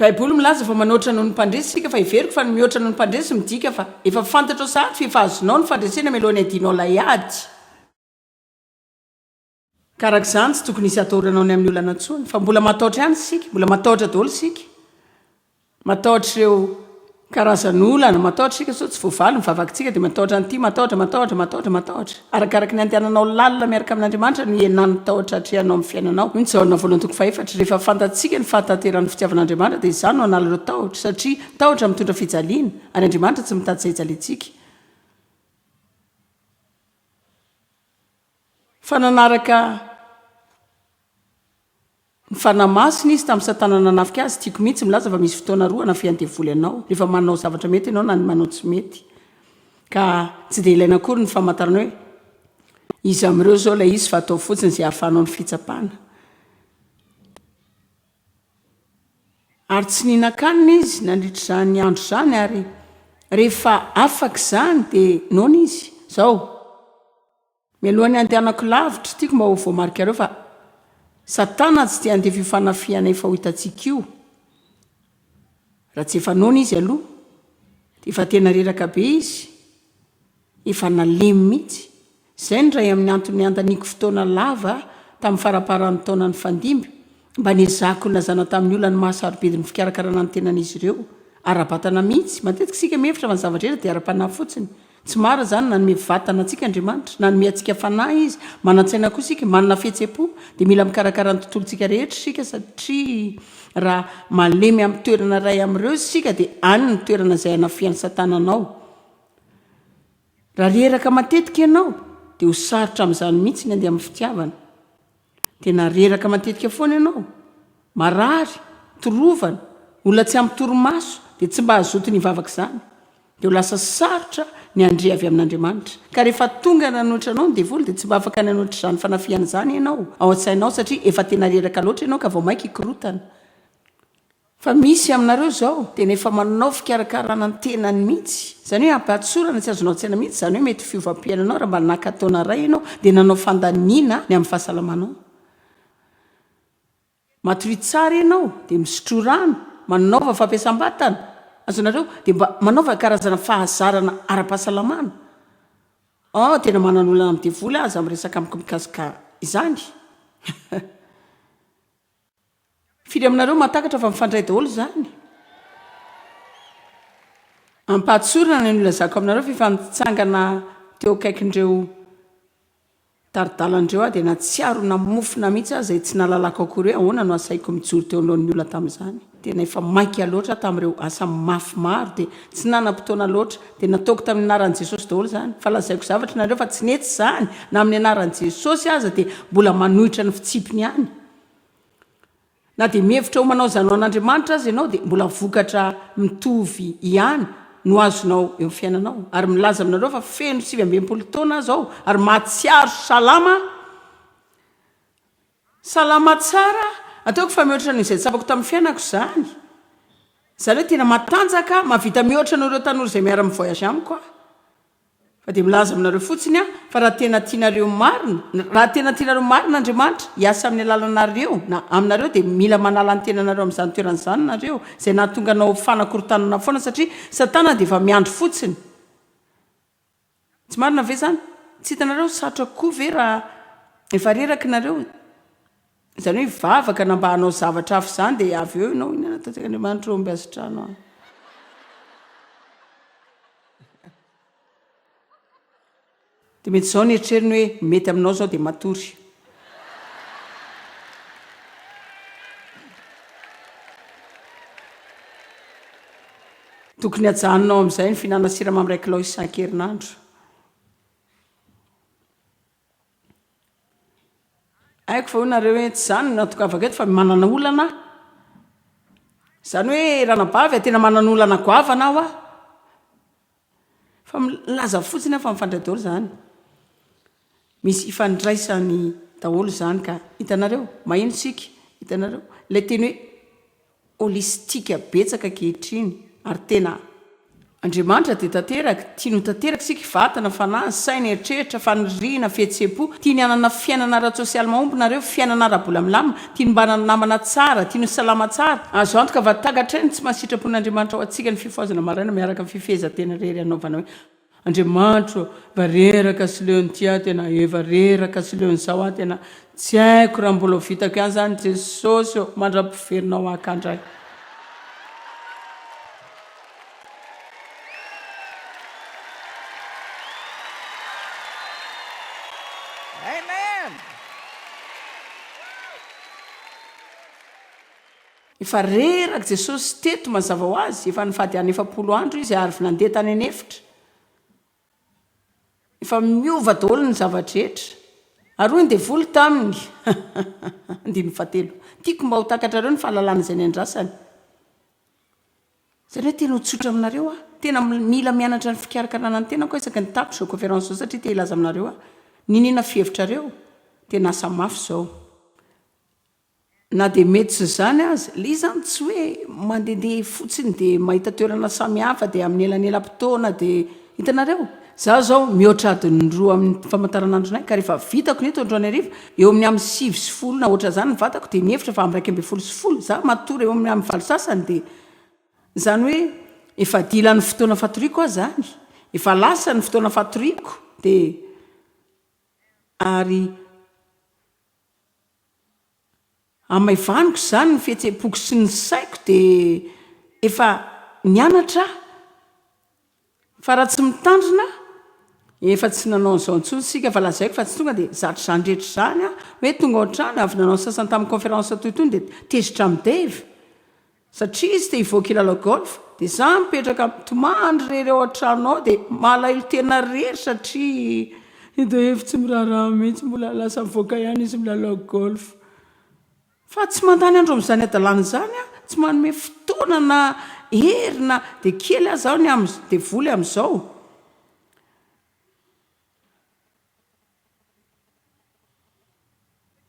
Baiboly milaza fa manoatra noho ny mpandresy isika fa heveriko fa ny mihoatra noho ny mpandresy midika fa efa fantatrao sahady fa efa azonao ny fandresena mialohan'ny hiadianao ilay ady. Ka araka izany tsy tokony hisy hatahoranao ny amin'ny olana intsony fa mbola matahotra ihany isika, mbola matahotra daholo isika. Matahotra ireo karazan'olana, matahotra isika sao tsy voavaly ny vavakitsika dia matahotra an'ity, matahotra, matahotra, matahotra, matahotra. Arakaraky ny andehananao lalina miaraka amin'Andriamanitra no hihenan'ny tahotra atrehanao amin'ny fiainanao. Hoy ny Jaona voalohany toko fahefatra, rehefa fantatsika ny fahatanterahan'ny fitiavan'Andriamanitra dia izany no hanala ireo tahotra, satria tahotra mitondra fijaliana, ary Andriamanitra tsy mitady izay hijaliantsika. Fa nanaraka Ny Fanahy Masina izy tamin'ny Satana nanafika azy, tiako mihitsy milaza fa misy fotoana roa anafihan'ny devoly anao, rehefa manao zavatra mety ianao na ny manao tsy mety. Ka tsy dia ilaina akory ny famantarana hoe iza amin'ireo izao ilay izy fa ataovy fotsiny izay ahafahanao ny fitsapana. Ary tsy nihinan-kanina izy nandritra izany andro izany ary rehefa afaka izany dia noana izy. Izao. Mialohan'ny handehanako lavitra, tiako mba ho voamarikareo fa Satana tsy dia handefa io fanafihana efa ho hitantsika io raha tsy efa noana izy aloha. Dia efa tena reraka be izy, efa nalemy mihitsy. Izay no iray amin'ny antony handaniako fotoana lava tamin'ny faramparan'ny taona nifandimby, mba niezahako nilazana tamin'ny olona ny maha sarobidy ny fikarakarana ny tenan'izy ireo, ara-batana mihitsy. Matetika isika mihevitra fa ny zava-drehetra dia ara-panahy fotsiny. Tsy marina izany, nanome vatana antsika Andriamanitra, nanome antsika fanahy Izy, manan-tsaina koa isika, manana fihetseham-po, dia mila mikarakara ny tontolontsika rehetra isika satria raha malemy amin'ny toerana iray amin'ireo isika dia any ny toerana izay hanafihan'i Satana anao. Raha reraka matetika ianao dia ho sarotra amin'izany mihitsy ny handeha amin'ny fitiavana. Tena reraka matetika foana ianao, marary, torovana, olona tsy ampy torimaso, dia tsy mba hazoto ny hivavaka izany. Dia ho lasa sarotra ny handre avy amin'Andriamanitra. Ka rehefa tonga nanohitra anao ny devoly dia tsy mba afaka ny hanohitra izany fanafihana izany ianao ao an-tsainao satria efa tena reraka loatra ianao ka vao mainka hikorotana. Fa misy aminareo izao tena efa manao fikarakarana ny tenany mihitsy. Izany hoe ampahatsorana tsy azonao an-tsaina mihitsy izany hoe mety fiovam-piainanao raha mba naka taona iray ianao dia nanao fandaniana ny amin'ny fahasalamanao. Matoria tsara ianao dia misotroa rano, manaova fampiasam-batana, azonareo, dia mba manaova karazana fahazarana ara-pahasalamana. Oh, tena manana olana amin'ny devoly aho, aza miresaka amiko mikasika izany. Firy aminareo mahatakatra fa mifandray daholo izany? Ampahatsorana ny nolazako aminareo fa efa nitsangana teo akaikin'ireo tari-dalana ireo aho dia nahatsiaro namofona mihitsy aho izay tsy nahalalako akory hoe ahoana no asaiko mijoro teo anoloan'ny olona tamin'izany. Tena efa maika loatra aho tamin'ireo asa mafy maro dia tsy nanam-potoana loatra dia nataoko tamin'ny anaran'i Jesosy daholo izany. Fa lazaiko zavatra nareo fa tsy nety izany na amin'ny anaran'i Jesosy aza dia mbola manohitra ny fitsipiny ihany. Na dia mihevitra ho manao izany ho an'Andriamanitra aza ianao dia mbola vokatra mitovy ihany no azonao eo amin'ny fiainanao. Ary milaza aminareo fa feno 69 taona aho izao ary mahatsiaro salama, salama tsara, ataoko fa mihoatra noho izay tsapako tamin'ny fiainako izany. Izany hoe tena matanjaka, mahavita mihoatra noho ireo tanora izay miara-mi-voyage amiko aho. Fa dia milaza aminareo fotsiny aho fa raha tena tianareo marina, raha tena tianareo marina Andriamanitra hiasa amin'ny alalanareo na aminareo dia mila manala ny tenanareo amin'izany toerana izany nareo, izay nahatonga anao ho fanakorontanana foana satria Satana dia efa miandry fotsiny. Tsy marina ve izany? Tsy hitanareo sarotra kokoa ve raha efa reraka nareo? Izany hoe hivavaka na mba hanao zavatra hafa izany dia avy eo ianao inona no ataontsika Andriamanitra ô omby azy trano aho. Dia mety izao ny eritreriny hoe mety aminao izao dia matory. Tokony hajanonao amin'izay ny fihinanana siramamy iray kilao isan-kerinandro. Haiko fa hoy nareo hoe tsy izany no nahatongavako eto fa manana olana aho. Izany hoe ranabavy a, tena manana olana goavana aho a. Fa milaza fotsiny aho fa mifandray daholo izany. Misy ifandraisany daholo izany ka. Hitanareo? Maheno isika. Hitanareo? Ilay teny hoe holistique betsaka ankehitriny ary tena. Andriamanitra dia tanteraka, tiany ho tanteraka isika, vatana, fanahy, saina, eritreritra, faniriana, fihetseham-po, tiany hanana fiainana ara-tsosialy mahomby nareo, fiainana ara-bola milamina, tiany mba hanana namana tsara, tiany ho salama tsara. Azo antoka fa takatray ny tsy maha sitrapon'Andriamanitra ho antsika ny fifohazana maraina miaraka amin'ny fifehezan-tena irery hanaovana hoe, Andriamanitro ô, efa reraka sy leo an'ity aho tena, efa reraka sy leo an'izao aho tena, tsy haiko raha mbola ho vitako ihany izany Jesosy ô, mandra-piverinao haka indray. Amen! Efa reraka Jesosy teto mazava ho azy, efa nifady any 40 andro izy ary nandeha tany an'efitra. Efa miova daholo ny zava-drehetra. Ary hoy ny devoly taminy, andininy fahatelo, Tiako mba ho takatrareo ny fahalalana izay niandrasany. Izany hoe tena ho tsotra aminareo aho, tena mila mianatra ny fikarakarana ny tenako aho isaky ny tapitra izao conférence izao satria te hilaza aminareo aho, n'inona fihevitrareo, tena asa mafy izao. Na dia mety tsy izany aza, ilay izy izany tsy hoe mandehandeha fotsiny dia mahita toerana samihafa dia amin'ny elanelam-potoana dia, hitanareo? Izaho izao mihoatra adiny roa amin'ny famantaranandronay ka rehefa vitako ny eto androany hariva, eo amin'ny amin'ny 9 sy 10 na ohatran'izany ny vatako dia mihevitra fa amin'ny 11 sy 10, izaho matory eo amin'ny amin'ny valo sasany dia izany hoe efa dila ny fotoana fatoriako aho izany, efa lasa ny fotoana fatoriako dia ary Hamaivaniko izany ny fihetseham-poko sy ny saiko dia efa nianatra aho fa raha tsy mitandrina efa tsy nanao an'izao intsony isika fa lazaiko fa tsy tonga dia zatra izany rehetra izany aho hoe tonga ao an-trano avy nanao ny sasany tamin'ny conférence toy itony dia tezitra amin'i Dave Satria izy te hivoaka hilalao golf dia za mipetraka mitomany irery ao an-trano ao dia malahelo tena irery satria i Dave tsy miraharaha mihitsy mbola lasa mivoaka ihany izy milalao golf. Fa tsy mandany andro amin'izany hadalana izany aho, tsy manome fotoana na hery na dia kely aza aho ny amin'ny devoly amin'izao.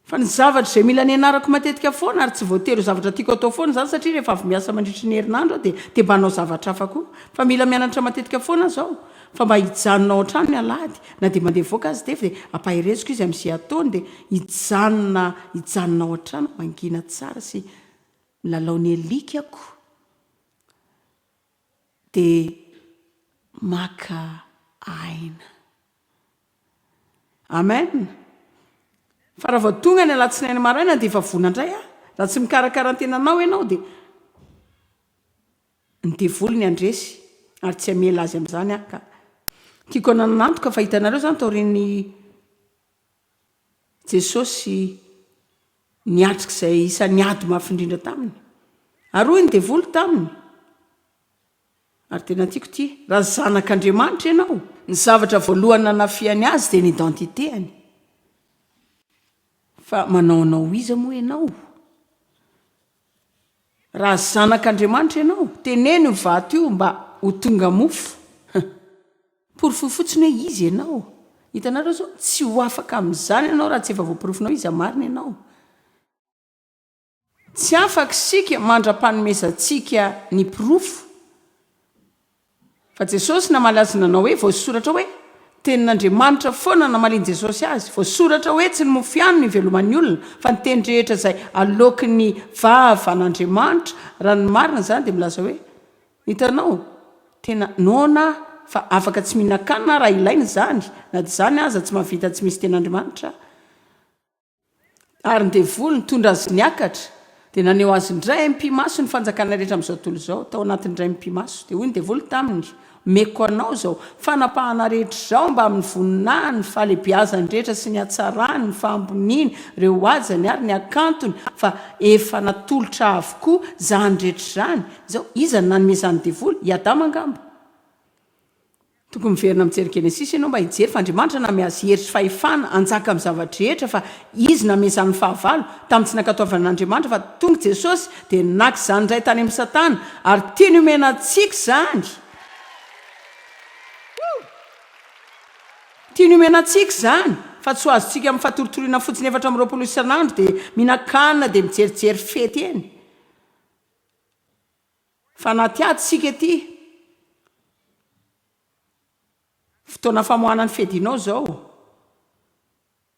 Fa ny zavatra izay mila nianarako matetika foana, ary tsy voatery ho zavatra tiako atao foana izany satria rehefa avy miasa mandritry ny herinandro aho dia te mba hanao zavatra hafa koa. Fa mila mianatra matetika foana aho izao fa mba hijanona ao an-trano ny alahady na dia mandeha mivoaka aza Dave dia ampahereziko izy amin'izay ataony dia hijanona hijanona ao an-trano mangina tsara sy milalao ny alikako dia maka aina. Amen! Fa raha vao tonga ny alatsinainy maraina dia efa voana indray aho. Raha tsy mikarakara ny tenanao ianao dia ny devoly ny handresy ary tsy hamela azy amin'izany aho ka. Tiako hananana antoka fa hitanareo izany taorian'ny Jesosy niatrika izay isan'ny ady mafy indrindra taminy. Ary hoy ny devoly taminy, Ary tena tiako ity, raha zanak'Andriamanitra ianao. Ny zavatra voalohany nanafihany azy dia ny identité-ny. Fa manao anao ho iza moa ianao? Raha zanak'Andriamanitra ianao, teneno io vato io mba ho tonga mofo. Porofoy fotsiny hoe iza ianao. Hitanareo izao, tsy ho afaka amin'izany ianao raha tsy efa voaporofonao iza marina ianao. Tsy afaka isika mandra-panomezantsika ny porofo. Fa Jesosy namaly azy nanao hoe, Voasoratra hoe, Tenin'Andriamanitra foana namalian'i Jesosy azy, Voasoratra hoe, Tsy ny mofo ihany no iveloman'ny olona, fa ny teny rehetra izay aloaky ny vavan'Andriamanitra. Raha ny marina izany dia milaza hoe, Hitanao, tena noana aho, fa afaka tsy mihinan-kanina aho raha ilaina izany, na dia izany aza tsy mahavita tsy misy tenin'Andriamanitra aho. Ary ny devoly nitondra azy niakatra, dia naneho azy indray ampimaso ny fanjakana rehetra amin'izao tontolo izao, tao anatin'ny indray mipimaso. Dia hoy ny devoly taminy, Omeko anao izao fanapahana rehetra izao mbamin'ny voninahiny, ny fahalehibiazany rehetra sy ny hatsarany, ny fahamboniany, ireo hajany ary ny hakantony, fa efa natolotra avokoa izany rehetra izany. Izao, iza no nanome izany devoly? I Adama angamba. Tokony miverina mijery Genesisy ianao mba hijery fa Andriamanitra nanome azy hery sy fahefana hanjaka amin'ny zava-drehetra fa izy nanome izany ny fahavalo tamin'ny tsy nankatoavana an'Andriamanitra fa tonga Jesosy dia naka izany indray tany amin'i Satana ary tiany homena antsika izany tiany homena antsika izany fa tsy ho azontsika amin'ny fatoritoriana fotsiny 24 isan'andro dia mihinan-kanina dia mijerijery fety eny Fa anaty ady isika ity. Fotoana famoahana ny fiadianao izao.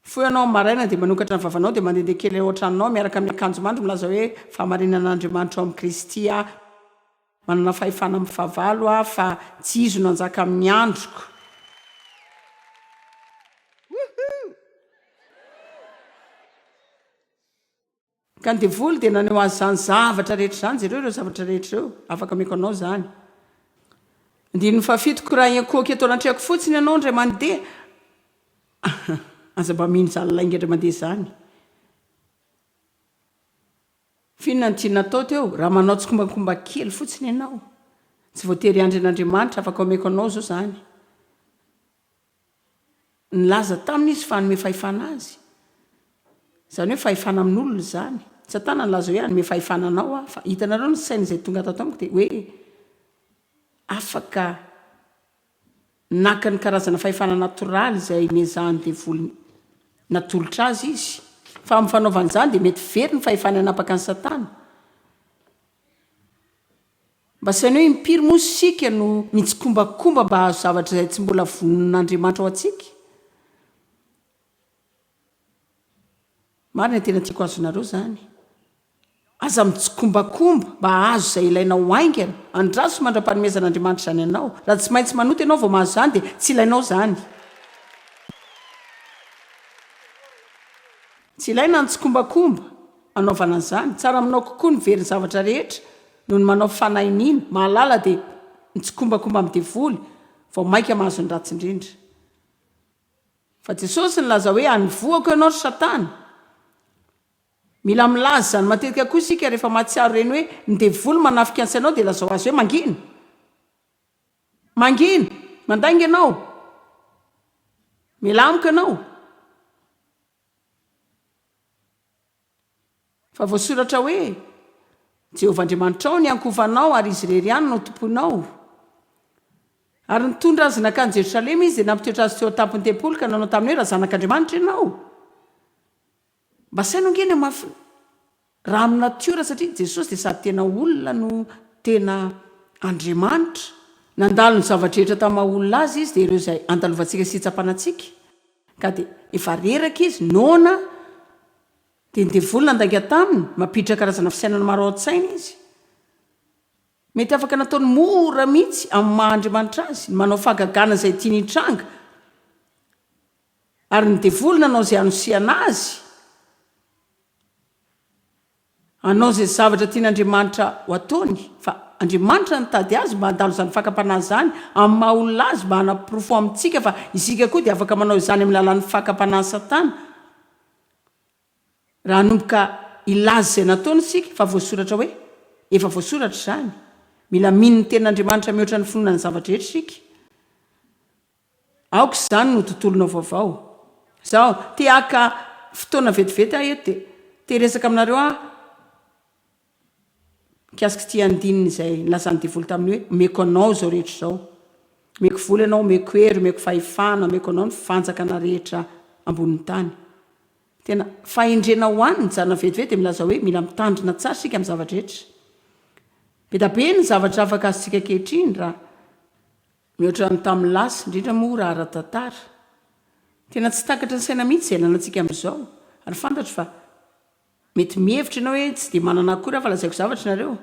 Fohy ianao amin'ny maraina dia manokatra ny vavanao dia mandehandeha kely ao an-tranonao miaraka amin'ny akanjo mandry milaza hoe fahamarinan'Andriamanitra ao amin'i Kristy aho. Manana fahefana amin'ny fahavalo aho fa tsy izy no hanjaka amin'ny androko. Ka ny devoly dia naneho azy izany zavatra rehetra izany, jereo ireo zavatra rehetra ireo, afaka ameko anao izany. Andininy fahafito, Koa raha hiankohoka eto anatrehako fotsiny ianao indray mandeha, aza mba mino izany lainga indray mandeha izany. F'inona no tiana atao teo? Raha manao tsikombakomba kely fotsiny ianao, tsy voatery hiandry an'Andriamanitra, afaka omeko anao izao izany. Nilaza taminy izy fa hanome fahefana azy. Izany hoe fahefana amin'olona izany. Satana nilaza hoe hanome fahefana anao aho fa hitanareo ny saina izay tonga tato amiko dia hoe afaka naka ny karazana fahefana natoraly izay nezahan'ny devoly natolotra azy izy. Fa amin'ny fanaovana izany dia mety very ny fahefany hanapaka an'i Satana. Mba saino hoe impiry moa isika no mitsikombakomba mba hahazo zavatra izay tsy mbola vononin'Andriamanitra ho antsika? Marina, tena tiako azonareo izany. Aza mitsikombakomba mba hahazo izay ilainao haingana. Andraso mandra-panomezan'Andriamanitra izany anao. Raha tsy maintsy manota ianao vao mahazo izany dia tsy ilainao izany. Tsy ilaina ny tsikombakomba hanaovana an'izany. Tsara aminao kokoa ny very ny zavatra rehetra noho ny manao fanahiniana, mahalala dia mitsikombakomba amin'ny devoly, vao mainka mahazo ny ratsy indrindra. Fa Jesosy nilaza hoe, Anivohako ianao ry Satana. Mila milaza izany matetika koa isika rehefa mahatsiaro ireny hoe ny devoly manafika ny sainao dia lazao azy hoe mangina. Mangina! Mandainga ianao. Mialà amiko ianao. Fa voasoratra hoe, Jehovah Andriamanitrao ny ankofanao ary Izy irery ihany no tompoinao. Ary nitondra azy nankany Jerosalema izy, dia nampitoetra azy teo an-tampon'ny tempoly ka nanao taminy hoe, Raha Zanak'Andriamanitra ianao, mba saino ange ny hamafin'ny raha amin'ny natiora, satria Jesosy dia sady tena olona no tena Andriamanitra. Nandalo ny zava-drehetra tamin'ny maha-olona azy izy, dia ireo izay andalovantsika sy itsapana antsika. Ka dia efa reraka izy, noana, dia ny devoly nandainga taminy, mampiditra karazana fisainana maro ao an-tsainy izy. Mety afaka nataony mora mihitsy amin'ny maha Andriamanitra azy, ny manao fahagagana izay tiany hitranga, ary ny devoly nanao izay hanosehana azy. Hanao izay zavatra tian'Andriamanitra ho ataony, fa Andriamanitra nitady azy mba handalo izany fakam-panahy izany amin'ny maha olona azy mba hanaporofo amintsika fa isika koa dia afaka manao izany amin'ny alalan'ny fakam-panahin'i Satana. Raha hanomboka hilaza izay nataony isika, fa voasoratra hoe, efa voasoratra izany. Mila mino ny tenin'Andriamanitra mihoatra ny finoana ny zava-drehetra isika. Aoka izany no tontolonao vaovao. Izaho, te haka fotoana vetivety aho eto dia te hiresaka aminareo aho mikasika ity andininy izay nilazan'ny devoly taminy hoe, Omeko anao izao rehetra izao. Omeko vola ianao, omeko hery, omeko fahefana, omeko anao ny fanjakana rehetra ambonin'ny tany. Tena fahendrena ho an'ny mijanona vetivety dia milaza hoe mila mitandrina tsara isika amin'ny zava-drehetra. Be dia be ny zavatra afaka azontsika ankehitriny raha Mihoatra ny tamin'ny lasa, indrindra moa raha ara-tantara. Tena tsy takatry ny saina mihitsy izay ananantsika amin'izao. Ary fantatro fa mety mihevitra ianao hoe tsy dia manana akory aho fa lazaiko zavatra ianareo.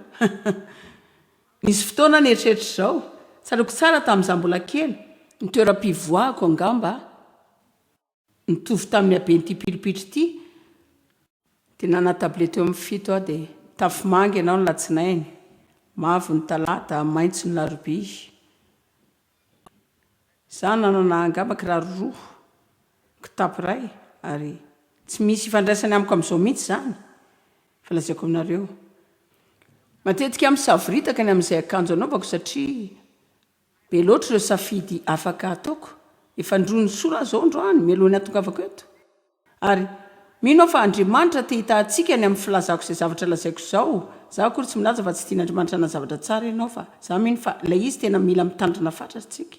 Nisy fotoana aho nieritreritra izao, tsaroako tsara tamin'izaho mbola kely, ny toeram-pivoahako angamba Nitovy tamin'ny haben'ity pilipitra ity dia nanatable teo amin'ny fito aho dia tafomanga ianao ny latsinainy, mavo ny talata, maitso ny larobia. Izaho nanana angamba kiraro roa, kitapo iray ary tsy misy ifandraisany amiko amin'izao mihitsy izany fa lazaiko aminareo. Matetika aho misavoritaka ny amin'izay akanjo anaovako satria Be loatra ireo safidy afaka ataoko. Efa indroa nisola aho izao androany, mialoha ny hahatongavako eto. Ary mino aho fa Andriamanitra te hitaha antsika ny amin'ny filazako izay zavatra lazaiko izao. Izaho akory tsy milaza fa tsy tian'Andriamanitra hanana zavatra tsara ianao, fa izaho mino fa ilay izy tena mila mitandrina fatratra isika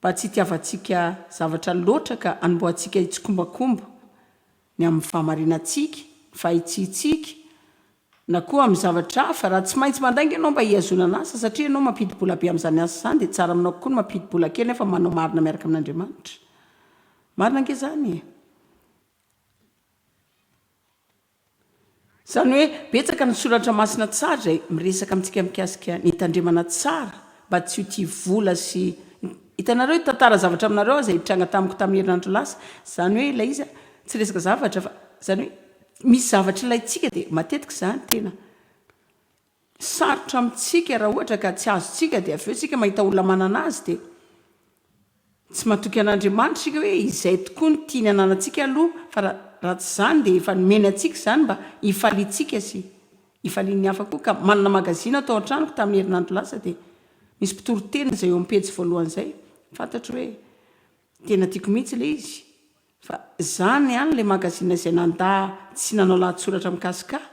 mba tsy hitiavantsika zavatra loatra ka hanombohantsika hitsikombakomba ny amin'ny fahamarinantsika, ny fahitsiantsika. Na koa amin'ny zavatra hafa, raha tsy maintsy mandainga ianao mba hihazonana asa satria ianao mampidi-bola be amin'izany asa izany dia tsara aminao kokoa ny mampidi-bola kely nefa manao marina miaraka amin'Andriamanitra. Marina ange izany e! Izany hoe betsaka ny soratra masina tsara izay miresaka amintsika mikasika ny hitandremana tsara mba tsy ho tia vola sy Hitanareo hitantara zavatra aminareo aho izay nitranga tamiko tamin'ny herinandro lasa. Izany hoe ilay izy tsy resaka zavatra fa izany hoe misy zavatra ilaintsika dia matetika izany tena sarotra amintsika raha ohatra ka tsy azontsika dia avy eo isika mahita olona manana azy dia Tsy matoky an'Andriamanitra isika hoe izay tokoa no tiany hananantsika aloha fa raha tsy izany dia efa nomeny antsika izany mba hifaliantsika sy hifalian'ny hafa koa ka manana magazine aho tao an-tranoko tamin'ny herinandro lasa dia misy mpitory teny izay eo amin'ny pejy voalohany izay fantatro hoe tena tiako mihitsy ilay izy fa izany ihany ilay magazine izay nandà tsy nanao lahatsoratra mikasika ahy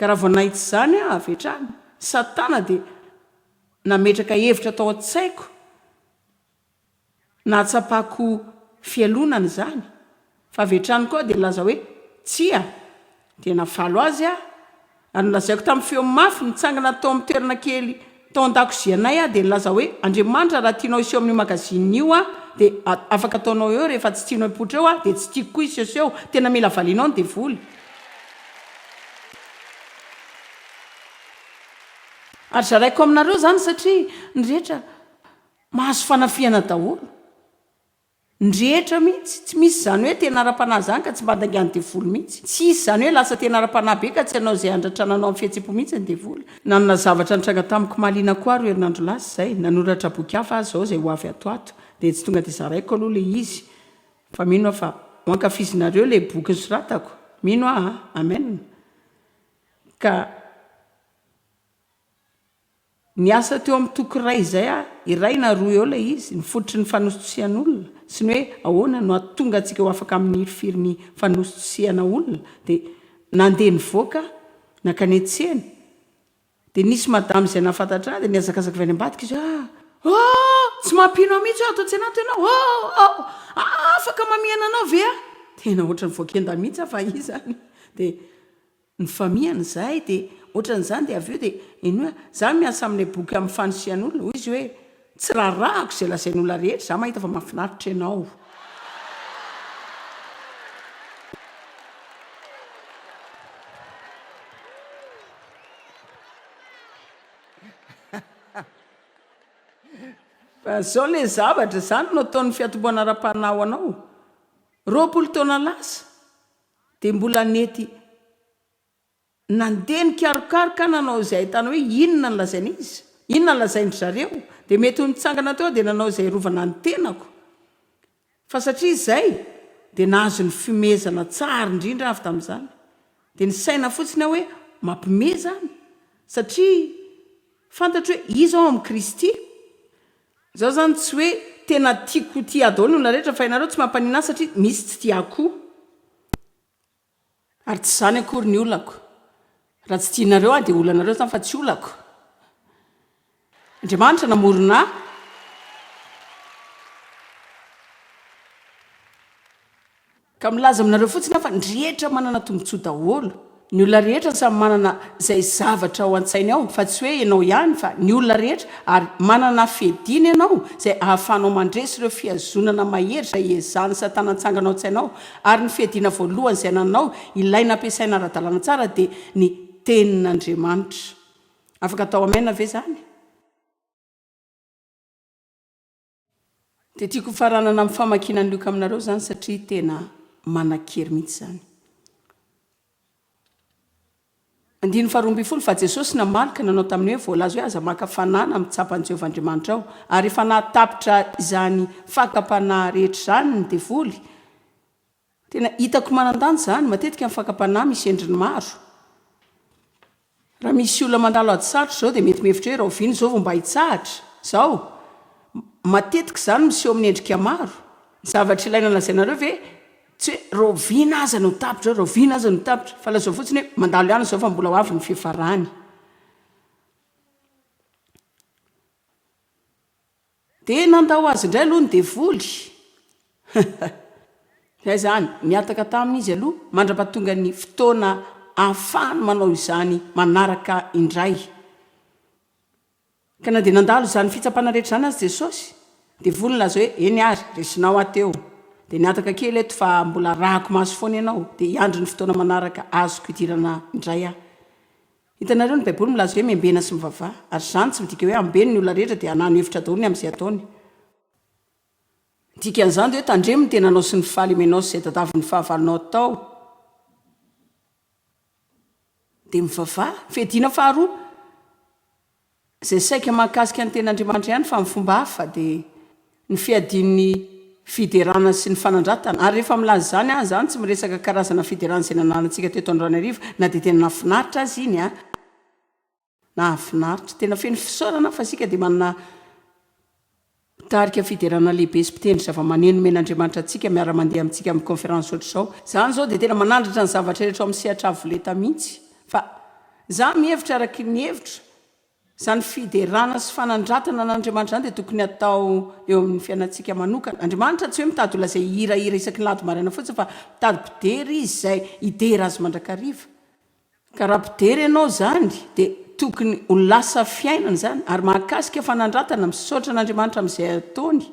Ka raha vao nahita izany aho avy hatrany, Satana dia nametraka hevitra tao an-tsaiko, nahatsapako fialonana izany, fa avy hatrany koa aho dia nilaza hoe, Tsia! Dia navalo azy aho, ary nolazaiko tamin'ny feo mafy, nitsangana tao amin'ny toerana kely tao an-dakozianay aho dia nilaza hoe, Andriamanitra, raha tianao hiseho amin'io magazine io aho, dia afaka ataonao eo, rehefa tsy tianao hipoitra eo aho, dia tsy tiako koa hisehoseho. Tena mila valianao ny devoly. Ary zaraiko aminareo izany satria ny rehetra mahazo fanafihana daholo. Ny rehetra mihitsy. Tsy misy izany hoe tena ara-panahy izany ka tsy mba handaingan'ny devoly mihitsy. Tsy hisy izany hoe lasa tena ara-panahy be ka tsy hanao izay handratrana anao amin'ny fihetseham-po mihitsy ny devoly. Nanana zavatra nitranga tamiko mahaliana koa aho roa herinandro lasa izay. Nanoratra boky hafa aho izao izay ho avy ato ato. Dia tsy tonga dia zaraiko aloha ilay izy. Fa mino aho fa ho ankafizinareo ilay boky nosoratako. Mino aho an! Amen. Ka niasa teo amin'ny toko iray izay aho, iray na roa eo ilay izy, ny fototry ny fanositosihan'olona, sy ny hoe ahoana no hahatonga antsika ho afaka amin'ny hirifiry ny fanositosihana olona. Dia nandeha nivoaka aho, nankany an-tsena. Dia nisy madame izay nahafantatra ahy dia nihazakazaka avy any ambadika izy hoe ah! Oh! Tsy mampino ahy mihitsy hoe ato an-tsena ato ianao! Oh! Oh! Afaka mamihana anao ve aho? Tena ohatran'ny voakenda mihitsy aho fa izany. Dia nifamihana izahay dia ohatran'izany dia avy eo dia henoy aho, izaho miasa amin'ilay boky amin'ny fanosihan'olona, hoy izy hoe tsy raharahako izay lazain'olona rehetra, izaho mahita fa mahafinaritra ianao. Fa zao le zavatra, zany no ataon'ny fiatombohana ara-panahy ho anao. 20 taona lasa dia mbola nety nandeha nikarokaroka nanao izay ahitana hoe inona no lazain'izy, inona no lazain-dry zareo. Dia mety ho nitsangana teo aho dia nanao izay hiarovana ny tenako. Fa satria izay dia nahazo ny fimehezana tsara indrindra avy tamin'izany. Dia nisaina fotsiny aho hoe mampimehy izany satria fantatro hoe iza aho amin'i Kristy. Izaho izany tsy hoe tena tiako ho tia ahy daholo ny olona rehetra fa ianareo tsy mampaninona ahy satria misy tsy tia ahy koa. Ary tsy izany akory ny olako. Raha tsy tianareo aho dia olanareo izany fa tsy olako. Andriamanitra namorona ahy. Ka milaza aminareo fotsiny aho fa ny rehetra manana tombotsoa daholo. Ny olona rehetra samy manana izay zavatra ao an-tsainy ao fa tsy hoe ianao ihany fa ny olona rehetra ary manana fiadiana ianao izay ahafahanao mandresy ireo fihazonana mahery izay iezahan'i Satana antsangana ao an-tsainao ary ny fiadiana voalohany izay anananao ilaina ampiasaina ara-dalàna tsara dia ny Tenin'Andriamanitra. Afaka atao Amen ve izany? Dia tiako hofaranana amin'ny famakiana an'i Lioka aminareo izany satria tena manan-kery mihitsy izany. Andininy faharoambinifolo, Fa Jesosy namaly ka nanao taminy hoe, Voalaza hoe, Aza maka fanahy na mitsapa an'i Jehovah Andriamanitrao. Ary efa nahatapitra izany fakam-panahy rehetra izany ny devoly. Tena hitako manan-danja izany, matetika ny fakam-panahy misy endriny maro. Raha misy olona mandalo ady sarotra izao dia mety mihevitra hoe rahoviana izao vao mba hitsahatra? Izao, matetika izany miseho amin'ny endrika maro. Ny zavatra ilaina lazainareo ve tsy hoe rahoviana aza no tapitra, rahoviana aza no tapitra, fa lazao fotsiny hoe mandalo ihany izao fa mbola ho avy ny fiafarany. Dia nandao azy indray aloha ny devoly. Izay izany, nihataka taminy izy aloha, mandra-pahatonga ny fotoana. ahafahany manao izany manaraka indray. Ka na dia nandalo izany fitsapana rehetra izany aza Jesosy, devoly nilaza hoe, Eny ary, resinao aho teo. Dia nihataka kely eto fa mbola arahako maso foana ianao, dia hiandry ny fotoana manaraka azoko hidirana indray aho. Hitanareo, ny Baiboly milaza hoe miambena sy mivavaha, ary izany tsy midika hoe ambeno ny olona rehetra dia hanano hevitra daholo ny amin'izay ataony. Ny dikan'izany dia hoe tandremo ny tenanao sy ny fahalemenao sy izay tadavin'ny fahavalonao atao. Dia mivavaha. Fiadiana faharoa, izay saika mahakasika ny Tenin'Andriamanitra ihany fa amin'ny fomba hafa, dia ny fiadian'ny fiderana sy ny fanandratana. Ary rehefa milaza izany aho, izany tsy miresaka karazana fiderana izay nananantsika teto androany hariva, na dia tena nahafinaritra aza iny an! Nahafinaritra. Tena feno fisaorana aho fa isika dia manana Mpitarika fiderana lehibe sy mpitendry zava-maneno omen'Andriamanitra antsika miara-mandeha amintsika amin'ny conférence ohatr'izao. Izany izao dia tena manandratra ny zavatra rehetra ao amin'ny sehatra avo lenta mihitsy. Fa izaho mihevitra araka ny hevitro, izany fiderana sy fanandratana an'Andriamanitra izany dia tokony hatao eo amin'ny fiainantsika manokana. Andriamanitra tsy hoe mitady olona izay hihirahira isaky ny lahady maraina fotsiny fa mitady mpidera Izy izay hidera Azy mandrakariva. Ka raha mpidera ianao izany dia tokony ho lasa fiainana izany ary mahakasika fanandratana, misaotra an'Andriamanitra amin'izay ataony,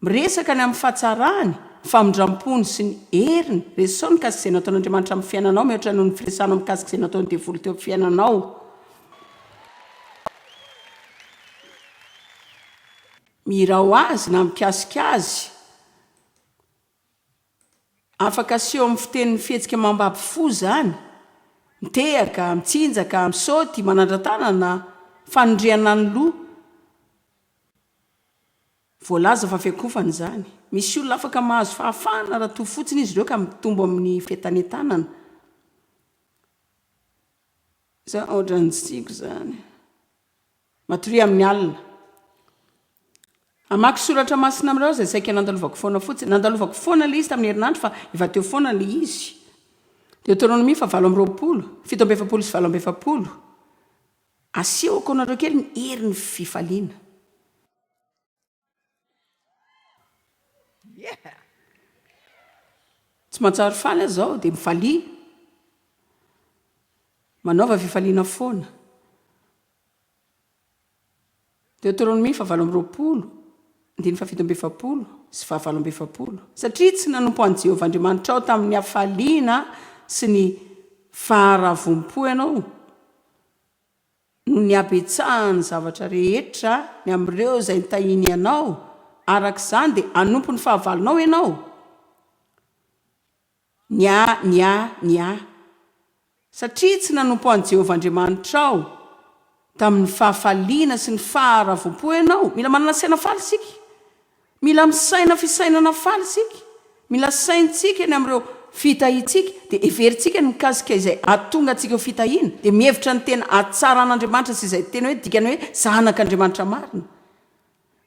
miresaka ny amin'ny fahatsarany, ny famindram-pony sy ny heriny, resaho ny mikasika izay nataon'Andriamanitra amin'ny fiainanao mihoatra noho ny firesahanao mikasika izay nataon'ny devoly teo amin'ny fiainanao. Mihirà ho azy na mikasika azy. Afaka aseho amin'ny fitenin'ny fihetsika mambabo fo izany, mitehaka, mitsinjaka, misaoty, manandra-tanana, fanindriana ny loha. Voalaza fa fiakofana izany. Misy olona afaka mahazo fahafahana raha toa fotsiny izy ireo ka mitombo amin'ny fientanentanana. Za ohatran'ny tsy tiako izany. Matoria amin'ny alina. Hamaky soratra masina aminareo aho izay saika nandalovako foana fotsiny. Nandalovako foana ilay izy tamin'ny herinandro fa efa teo foana ilay izy. Deoteronomia faha 28, 47 sy 48. Asehoko anareo kely ny herin'ny fifaliana. Tsy mahatsiaro faly aho izao dia mifalia. Manaova fifaliana foana. Deoteronomia faha 28, andininy faha 47 sy faha 48. Satria tsy nanompo an'i Jehovah Andriamanitrao tamin'ny hafaliana sy ny faharavoam-po ianao, noho ny habetsahan'ny zavatra rehetra ny amin'ireo izay nitahiany anao, araka izany dia hanompo ny fahavalonao ianao. Ny ahy, ny ahy, ny ahy. Satria tsy nanompo an'i Jehovah Andriamanitrao tamin'ny fahafaliana sy ny faharavoam-po ianao. Mila manana saina faly isika. Mila misaina fisainana faly isika. Mila saintsika ny amin'ireo fitahiantsika, dia heverintsika ny mikasika izay hahatonga antsika ho fitahiana, dia mihevitra ny tena hatsaran'Andriamanitra sy izay tena hoe dikany hoe zanak'Andriamanitra marina.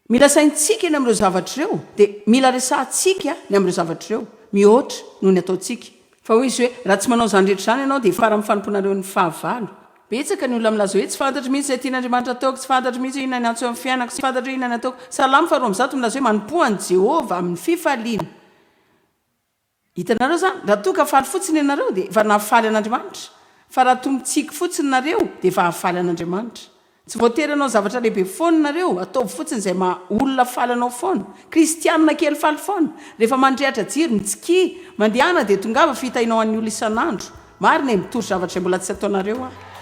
Mila saintsika ny amin'ireo zavatra ireo, dia mila resahantsika ny amin'ireo zavatra ireo, mihoatra noho ny ataontsika. Fa hoy izy hoe, Raha tsy manao izany rehetra izany ianao, dia hiafara amin'ny fanompoanareo ny fahavalo. Betsaka ny olona milaza hoe, Tsy fantatro mihitsy izay tian'Andriamanitra hataoko, tsy fantatro mihitsy hoe inona ny antso eo amin'ny fiainako, tsy fantatro hoe inona ny ataoko. Salamo faha 202 milaza hoe, Manompoa an'i Jehovah amin'ny fifaliana. Hitanareo izany? Raha toa ka faly fotsiny ianareo, dia efa nahafaly an'Andriamanitra. Fa raha toa mitsiky fotsiny nareo, dia efa hahafaly an'Andriamanitra. Tsy voatery hanao zavatra lehibe foana nareo, ataovy fotsiny izay maha olona faly anao foana. Kristianina kely faly foana. Rehefa mandrehatra jiro, mitsikia, mandehana dia tongava fitahiana ho an'ny olona isan'andro. Marina e, mitory zavatra izay mbola tsy ataonareo aho.